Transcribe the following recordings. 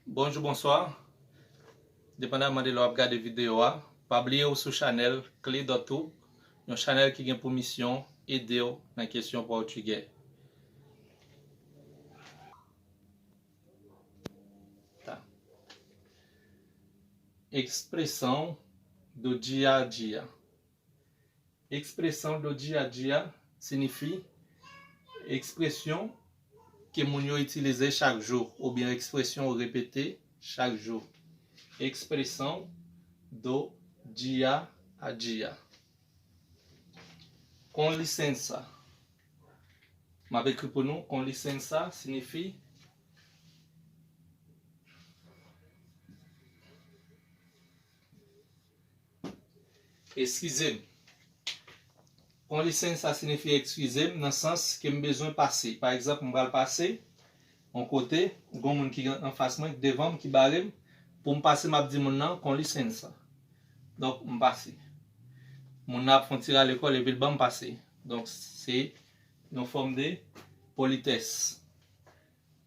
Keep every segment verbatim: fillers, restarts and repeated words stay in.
Bonjou, bonswa. Depandaman de lè w ap gade videyo a, pa bliye w sou chanèl Cledo Tube, yon chanèl ki gen pou misyon ede w nan kesyon pòtigè. Tá. Expressão do dia a dia. Expressão do dia a dia siyifi ekspresyon ke moun yo itilize chak jou, oubyen ekspresyon repete chak jou. Expressão do dia a dia. Com licença. M ap ekri pou nou, com licença siyifi eskize m. Com licença siyifi eskize m nan sans ke m bezwen pase. Pa egzanp, m pral pase yon kote, gon moun ki anfas mwen, ki devan m, ki bare m, pou m pase, m ap di moun nan, com licença. Donk, m pase. Moun nan ap fè yon ti rale kò l epi l ban m pase. Donk, se yon fòm de politès.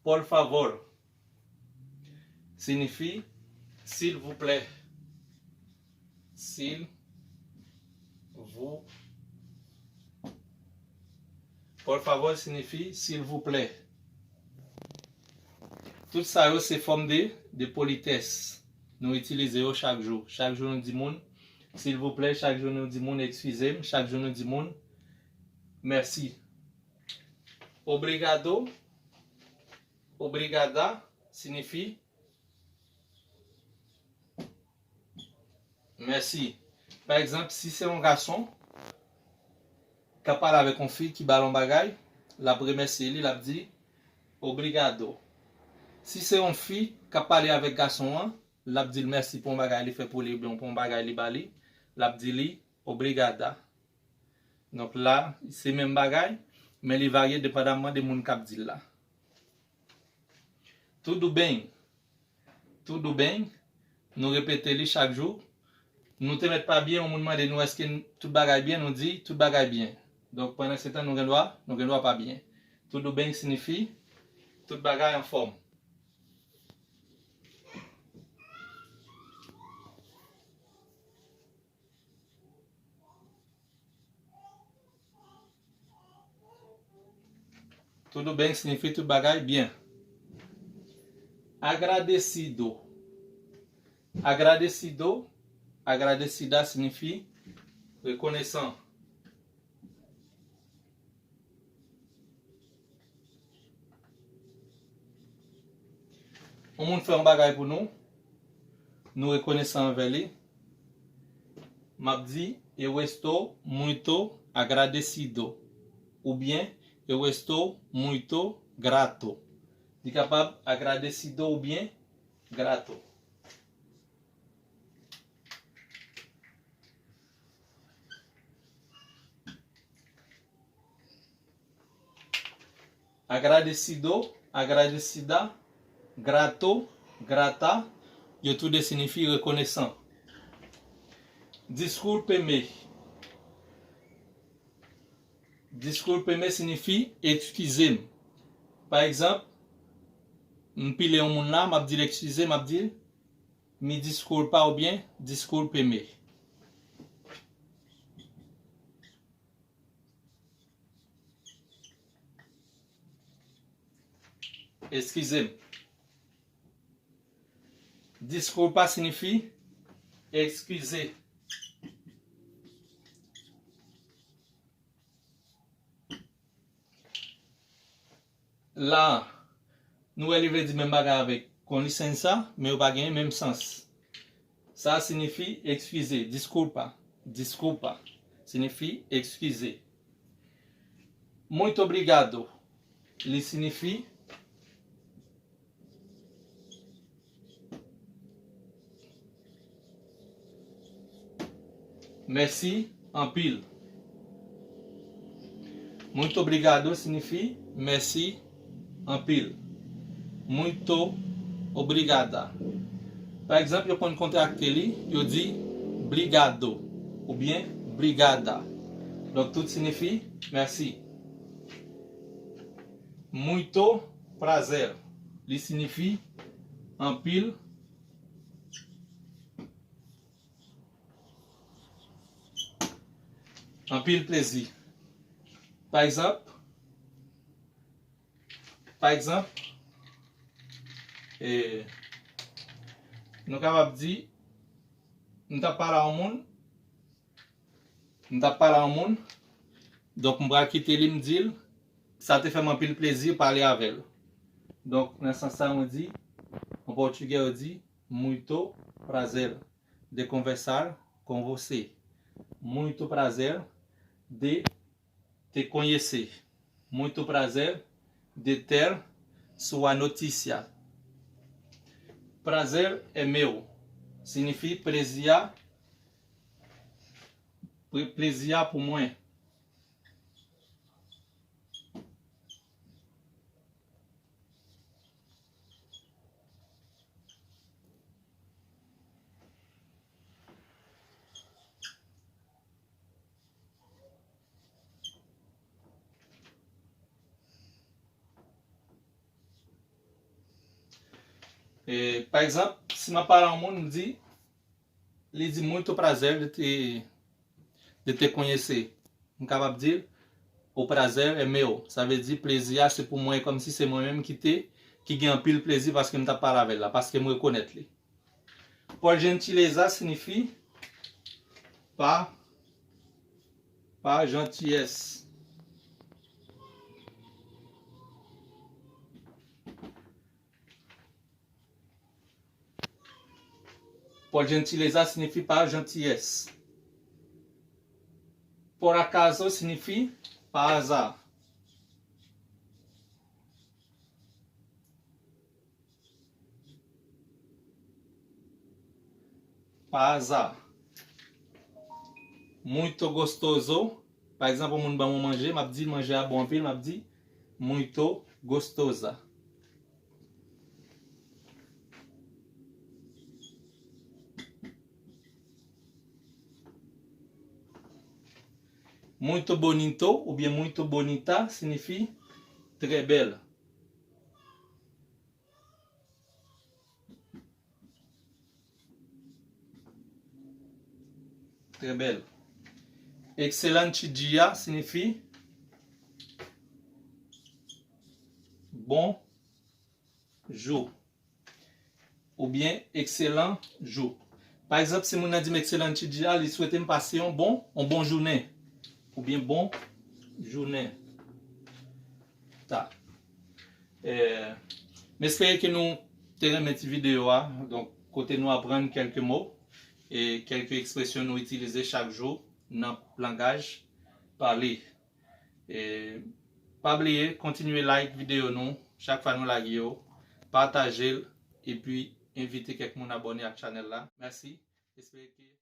Por favor siyifi silvouplè. Silvou. Por favor siyifi silvouplè. Tout sa yo se fòm de, de politès. Nou itilize yo chak jou. Chak jou nou di moun silvouplè, chak jou nou di moun eskize m, chak jou nou di moun mèsi. Obrigado, obrigada siyifi mèsi. Pa egzanp, si se yon gason k ap pale avèk yon fi ki ba l yon bagay, l ap remèsye li, l ap di obrigado. Si se yon fi k ap pale avèk gason an, l ap di l mèsi pou yon bagay li fè pou li oubyen pou yon bagay li ba li, l ap di li obrigada. Donk la, se menm bagay, men li varye depandaman de moun k ap di l la. Tudo bem. Tudo bem. Nou repete li chak jou. Nou te mèt pa byen, yon moun mande nou èske n-, tout bagay byen, nou di tout bagay byen. Donk, pandan se tan, nou gen dwa, nou gen dwa pa byen. Tudo bem siyifi tout bagay anfòm. Tudo bem siyifi tout bagay byen. Agradecido. Agradecido, agradecida siyifi rekonesan. Yon moun fè yon bagay pou nou, nou rekonesan anvè li. M ap di, eu estou muito agradecido, oubyen eu estou muito grato. Li kapab agradecido oubyen grato. Agradecido, agradecida, grato, grata, yo tou de siyifi rekonesan. Desculpe-me. Desculpe-me siyifi eskize m. Pa egzanp, m pile yon moun la, m ap di l eskize, m ap di l me desculpa oubyen desculpe-me. Eskize m. Desculpa siyifi eskize. La, nou wè li vle di menm bagay avèk com licença, men yo pa gen menm sans. Sa siyifi eskize, desculpa, desculpa, siyifi eskize. Muito obrigado, li siyifi mèsi anpil. Muito obrigado siyifi mèsi anpil. Muito obrigada. Pa egzanp, yo konn kontrakte li, yo di brigado oubyen brigada. Donk, tout siyifi mèsi. Muito prazer. Li siyifi anpil, anpil plezi. Pa egzanp, pa egzanp, e, nou kapab di, m t ap pale a yon moun, m t ap pale a yon moun, donk m pral kite li, m di l, sa te fè m anpil plezi pale avè l. Donk, nan sans sa, mwen di, an pòtigè, yo di, muito prazer de conversar com você. Muito prazer de te conhecer. Muito prazer de ter sua notícia. Prazer é meu. Significa plezi a, plezi a pou mwen. E, pa egzanp, si m ap pale a yon moun, m di, li di, muito prazer de te, de te conhecer. M kapab di l, o prazer é meu. Sa vle di, plezi a se pou mwen, kòmsi se mwen menm ki te, ki gen anpil plezi paske m t ap pale avè l la, paske m rekonèt li. Por gentileza significa pa, pa jantiyès. Por gentileza significa pa jantiyès. Por acaso significa pa aza. Pa aza. Muito gostoso. Pa egzanp, yon moun ban mwen manje, m ap di manje a bon anpil, m ap di muito gostosa. Muito bonito oubyen muito bonita siyifi trè bèl. Trè bèl. Excelente dia siyifi bon jou oubyen excellent jour. Pa egzanp, si moun nan di m excelente dia, li swete m pase yon bon, yon bon jounen. Oubyen bon jounen. Ta. Eh, m espere ke nou te renmen ti videyo a. Donk, kote nou aprann kèlke mo e kèlke ekspresyon nou itilize chak jou nan langaj pale. E pa bliye, kontinye like videyo nou chak fwa nou lage yo, pataje l, epi envite kèk moun abòne ak chanèl la. Mèsi. Espere ke